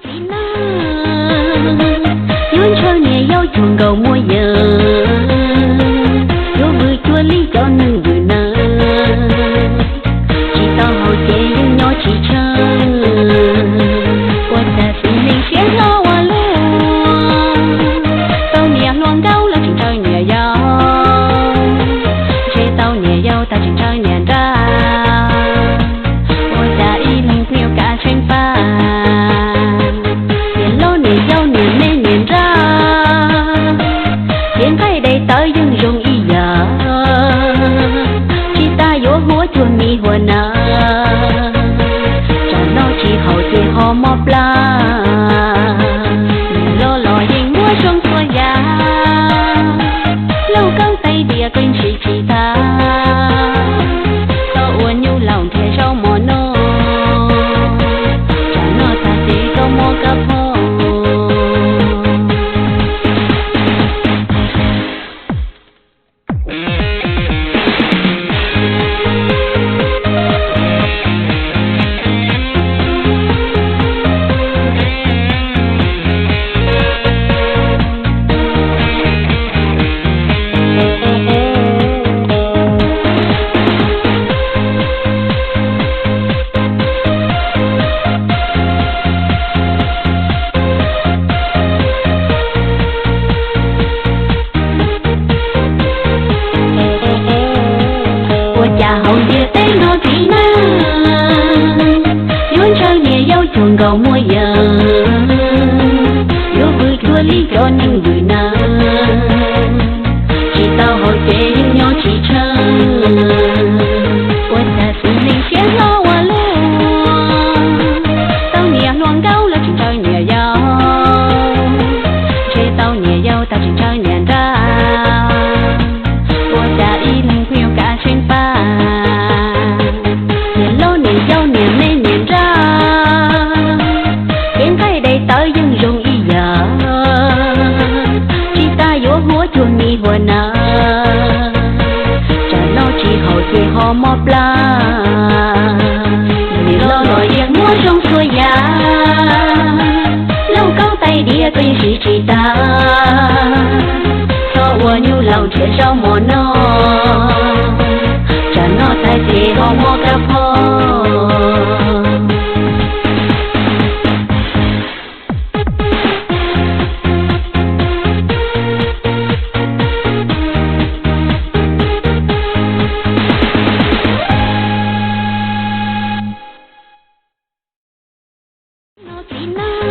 Txiv neej yuav ntshaw niam yau cuag nkaus muaj yawg, yuav vwm cuag li cov neeg vwm nawb. Tsis tau haus ces yeej nyob tsis tsheej, ua cas xwm neeg siab hlob ua luaj. Tau niam hluas nkauj los tsis ntshaw niam yau, ntshe tau niam yau tag tsis ntshaw niam nrab. Ua cas ib leeg pheej yuav kav tsheej pab, niam hlob niam yau niam me niam nrab, cev nqaij dais tawv yeej zoo ib yam, tsis tas yuav huab cuag mi hua na. Tsam no tsis haus ces ho mob plab, niam loj los yeej muab zoo txhua yam, lauj kaub tais diav qee tsis tsis tag, txhob ua nyuj laus nrhiav zaub mov noj, tsam no tag ces koj muab kab phob. Ua cas hauv ntiaj teb no txiv neej yuav ntshaw niam yau cuag nkaus muaj yawg, yuav vwm cuag li cov neeg vwm nawb. Tsis tau haus ces yeej nyob tsis tsheej, ua cas xwm neeg siab hlob ua luaj. Tau niam hluas nkauj los tsis ntshaw niam yau, ntshe tau niam yau tag tsis ntshaw niam nrab. Ua cas ib leeg pheej yuav kav tsheej pab, niam loj niam yau niam me niam nrab, cev nqaij dais tawv yeej zoo ib yam, tsis tas yuav huab cuag mi hua na. Tsam no tsis haus ces ho mob plab, niam loj los yeej muab zoo txhua yam, lauj kaub tais diav qee tsis tsis tag, txhob ua nyuj laus nrhiav zaub mov noj, tsam no tag ces ho mob kab phob. No txiv neej